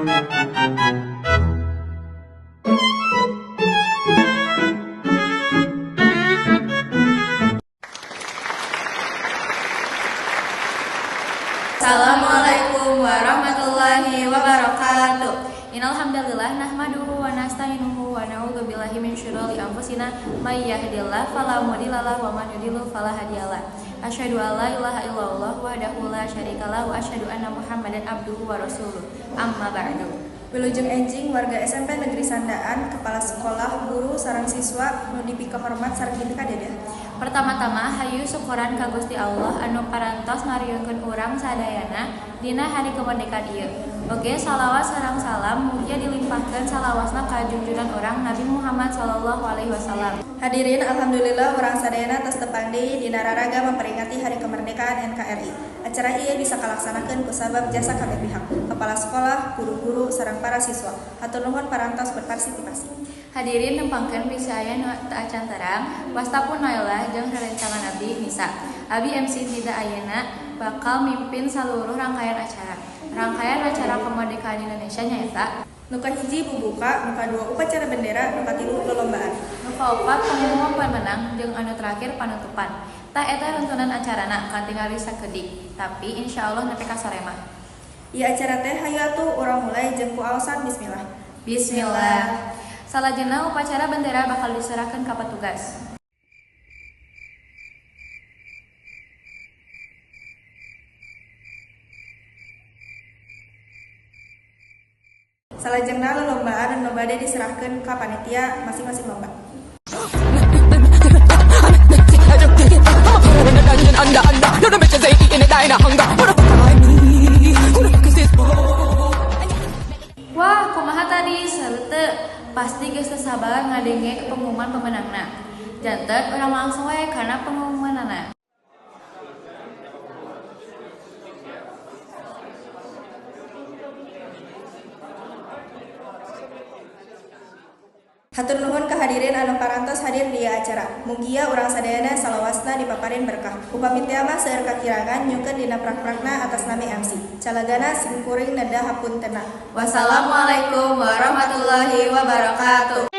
Assalamualaikum warahmatullahi wabarakatuh. Innalhamdulillah nahmaduhu wa nasta'inuhu wa na'udzubillahi min syururi anfusina may yahdihillahu fala mudhillalah wa man yudlil fala hadiyalah. Asyhadu an la ilaha illallah wahdahu la syarikalah wa asyhadu anna Muhammadan abduhu wa rasuluh. Amma ba'du. Wilujeng enjing warga SMP Negeri Sandaan, kepala sekolah, guru, sareng siswa nu dipikahormat sareng dipikadedah. Pertama-tama hayu syukuran ka Gusti Allah anu parantos ngariungkeun urang sadayana dina hari kemerdekaan ieu. Oge salawat sareng salam mugia dilimpahkeun salawasna ka junjunan urang Nabi Muhammad sallallahu alaihi wasallam. Hadirin, alhamdulillah urang sadayana tos tepang deui dina raraga memperingati Hari Kemerdekaan NKRI. Acara ieu bisa kalaksanakeun kusabab jasa kabeh pihak, kepala sekolah, guru-guru, sareng para siswa. Hatur nuhun parantos berpartisipasi. Hadirin nempangkeun bisi aya nu teu acan terang, wasta pun Nailah jeung rerencangan abdi Nisa. Abi MC dina ayeuna bakal mimpin saluruh rangkaian acara. Rangkaian acara kemerdekaan Indonesia nyaeta Nu kahiji bubuka, nu kadua upacara bendera, nu katilu lolombaan. Nu kaopat pengumuman pemenang jeung anu terakhir panutupan. Tah eta runtunan acarana katingali sakedik, tapi insyaallah nepi ka sore mah. Ieu acara teh hayu atuh urang mulai jeung ku aosan bismillah. Bismillah. Salajengna upacara bendera bakal diserahkeun ka petugas. Salajengna lolombaan anu bade diserahkeun ka panitia masing-masing lomba. Wah, kumaha tadi seru teu? Pasti geus teu sabar ngadenge pengumuman pemenangna. Janten urang langsung wae kana pengumumanana. Hatur nuhun ka hadirin anu parantos hadir di ieu acara. Mugia urang sadayana salawasna dipaparin berkah. Upami teu mah seueur kakirangan nyungkeun dina prak-prakna atas nami MC. Calagana sim kuring neda hapuntenna. Wassalamualaikum warahmatullahi wabarakatuh.